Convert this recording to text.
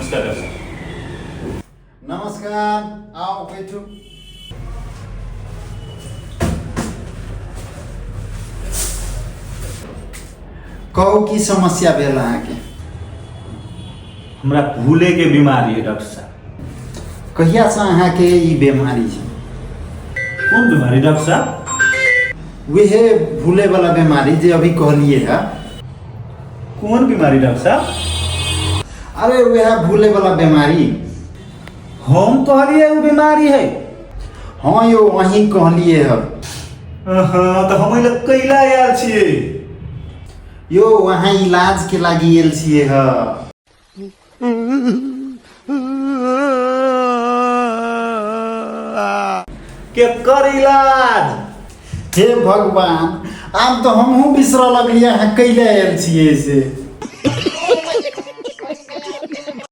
नमस्कार डॉक्टर साहब। नमस्कार, आउ बैठू। कहू, की समस्या भेल अहाँके? हमरा भूले के बीमारी है डॉक्टर साहब। कहियासँ अहाँके ई बीमारी छै? कोन बीमारी डॉक्टर साहब? वहे भूले वाला बीमारी जे अभी कहलिए है। कोन बीमारी डॉक्टर साहब? अरे, वह भूले वाला बीमारी। हम कहलिए ओ बीमारी है? हाँ यौ, अहीं कहलिए है। हाँ, तऽ हम एहि लए कैला आयल छियै? यौ, अहाँ इलाज के लागी आयल छियै है। केकर इलाज? हे भगवान, आब तऽ हमहूँ बिसरऽ लगलियै अहाँ कैले आयल छियै से।